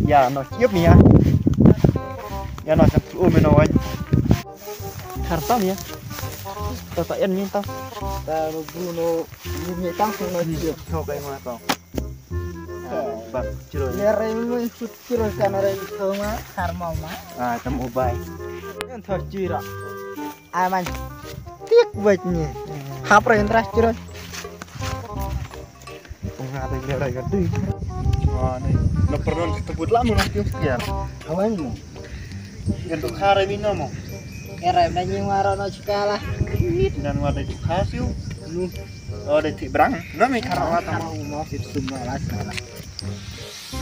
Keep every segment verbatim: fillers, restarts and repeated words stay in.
Ya, no, yep ni ya. Ya, no, sap tu, oh, meno, wan. Khartam ya. Tata yan ni tam. Ta Bruno, ni tam, no, yep. Kau kai ma tau. Ah, bak, ciro. Ya, rai mo, ikut ciro, kan rai, kau ma, kharmau ma. Ah, tam ubai. Yan tho ciro. Ai man. Tik bait ni. Hap rai interest ciro. Nga dei le rai ka dei. Wah, ni. Na pernah kita buat lama lah, tiup sekian. Awan mo. Yang tu khare mino mo. Era na ni maro no chkala. Nan wa dei tu khasiu. Nu. Oh, dei ti brang. No mi khara wa tama. Mo sit sum no la sala.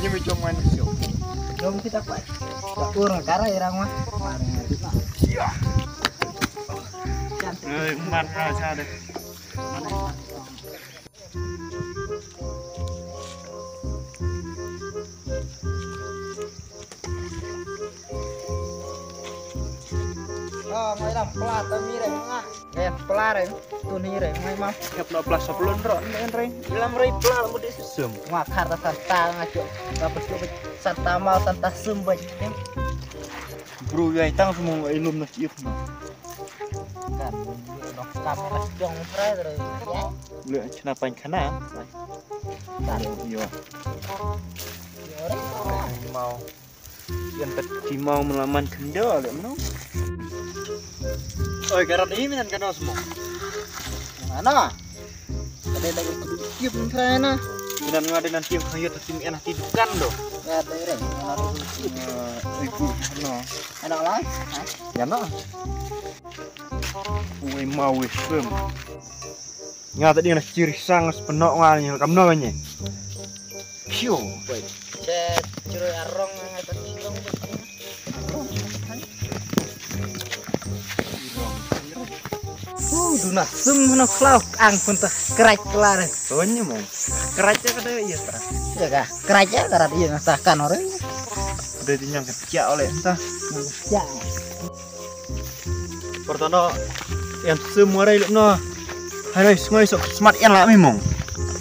Ni mi jong wan siu. Jong kita pa. Ka ur kara irang wa. Mari kita. Sia. Cantik. Eh, man ra cha deh. Ah, mai lam pla ta mi reng nga. Eh, pla reng. Tu ni reng mai ma. Kep no pla saplon ro ni reng. Lam reng pla mu di sum. Nga khar ta santa nga cuk. Ka pesu santa mau santa sum bai. Bro, ya itang semua ilum na chief na. Kan, dok kam na jong prai terus ya. Le chna pan khana. Kan. Yo. Yo re. Mau. Yan tat ti mau melaman khendo le no. Oi, karat ini minan kano semua. Mana? Ada lagi kudu tiup ntra na. Minan nga ada nanti yang kaya tapi enak ti dukan do. Ya, ada re. Ibu no. Enak lah. Ya no. Wei mau wei sem. Nga tadi na ciri sang sepenok nga ni kam no ni. Piu. Wei. Chat ciri arong nga tadi dong. Uh, duna sum no klau ang pun ta krach klar. Soalnya mo. Krach ka da iya ta. Ya ka. Krach ka da iya ta kan ore. Udah dinyang kecak oleh ta. Ya. Pertama yang semua rai no. Hai rai semua sok smat yang lami mong.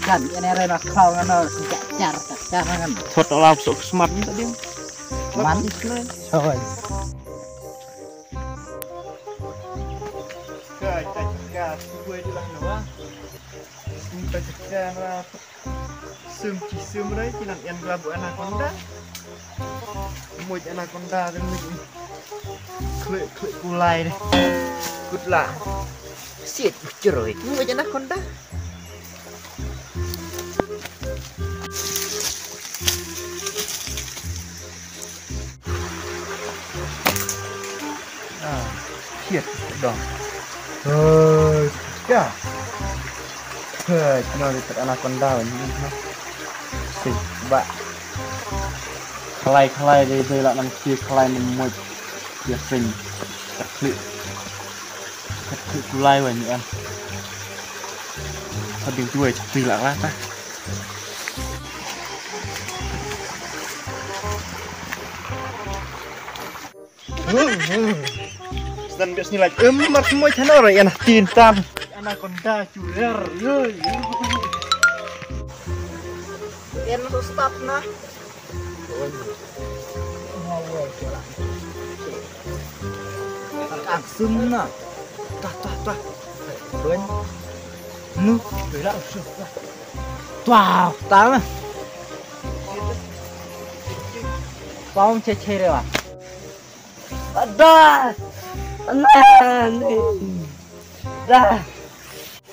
Kan ini rai no klau ngano sejak car car kan. Sot olah sok smat tadi. Man. Oi. Ka ka ka kuwe di lah nawa. Ka ka na sum ci sum rai ci nan yan glabu anaconda. Muj anaconda de muj. Klik klik kulai de. Good luck. Sit, ceroi. Muj anaconda. Ah, shit, dong. Hei, ya. Hei, kena dia tak anaconda ni, no. Sing, ba. Khlai, khlai, dia, dia lah nang si khlai ni muj. Dia sing. Tak klik. Tak klik kulai weh ni kan. Kau ding tu weh, cepi lah lah, tah. Stan bias ni lagi. Em, mar semua channel orang yang tin tan. Anaconda culer. Yoi. Yan so stop na. Ang sum na. Tah, tah, tah. Buen. Nu, bela usuh. Tah, tah. Paum che che re wa. Ada. Ana ni. Da.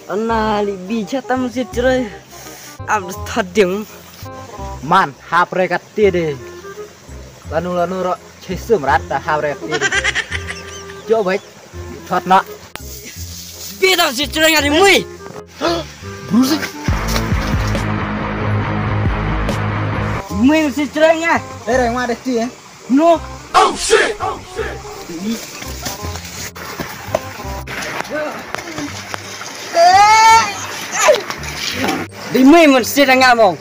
Ana li bi cha tam sit chrai. Am thot ding. Man, hap re kat ti de. Lanu lanu ro che sum rat da hap re kat ti de. Jo bai. Thot na. Bi tam sit chrai nga di mui. Brusi. Mui sit chrai nga. Re re ma de ti eh. No. Oh shit! Oh shit! Di mui mun sida nga mong.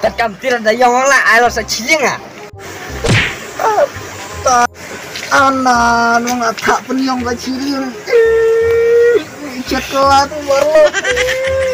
Tat kam tira da yong la ai lo sa chiling ah. Ana, nong a thak pynïong ka chiliang. Chet la tu baroh.